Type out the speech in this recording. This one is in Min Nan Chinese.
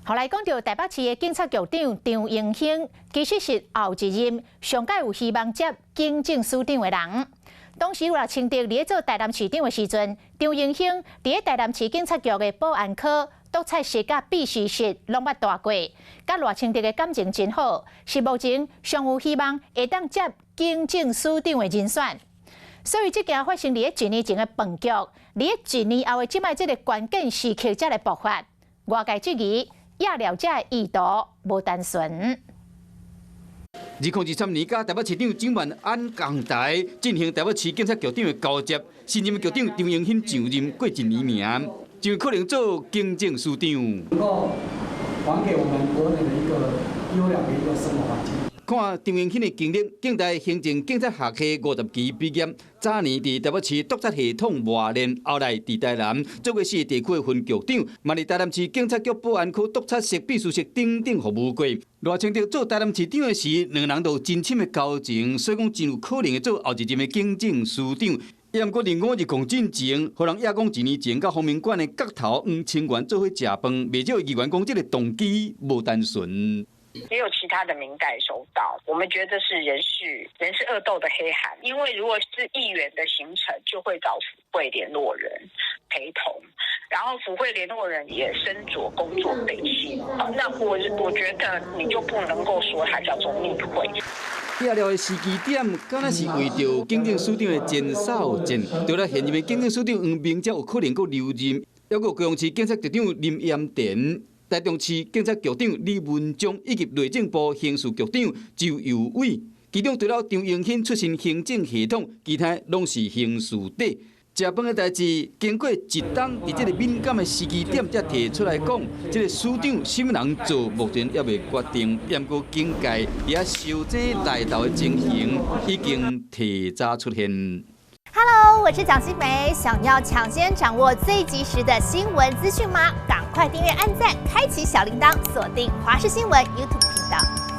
後來講著台北市的警察局長張榮興，其實是後一任上蓋有希望接警政署長的人。當時賴清德佇咧做台南市長的時陣，張榮興佇咧台南市警察局的保安科、督察室佮秘書室攏捌蹛過，佮賴清德的感情真好，是目前上有希望會當接警政署長的人選。所以這件發生佇咧一年前的飯局，佇咧一年後的這擺這个關鍵時刻才來爆發，外界質疑掖料者的意圖無單純。2023年，佮台北市長蔣萬安仝台進行台北市警察局長的交接，新任局長張榮興上任過一年爾，就有可能做警政署長。能夠還給我們國內的一個優良的一個生活環境。看張榮興的經歷，警大行政警察學系50期畢業，早年佇台北市督察系統磨練，後來佇台南做過四個地區的分局長，嘛佇台南市警察局保安科督察室、秘書室等等服務過。賴清德做台南市長的時，兩人就有真深的交情，所以講真有可能會做後一任的警政署長。毋過2520進前，予人掖講一年前佮方明館的角頭黃清源做伙食飯，袂少議員講這个動機無單純。也有其他的民代收到，我們覺得是人事惡鬥的黑函，因為如果是議員的行程，就會找府會聯絡人陪同，然後府會聯絡人也身着工作背心，那我覺得你就不能夠說它叫做密會。掖料的時機點，敢若是為著警政署長的前哨戰，除了現任的警政署長黃明才有可能閣留任，抑閣有高雄市警察局長林炎田、台中市警察局長李文忠以及內政部刑事局長周祐偉，其中除了張榮興出身行政系統，其他攏是刑事底。食飯的代誌，經過一冬，佇這个敏感的時機點才提出來講，這个署長啥物人做，目前猶未決定。毋過警界佇遐燒這內鬥的情形已經提早出現。 Hello，我是蔣新梅，想要搶先掌握最及時的新聞資訊嗎？趕快訂閱、按讚、開啟小鈴鐺，鎖定華視新聞 YouTube 頻道。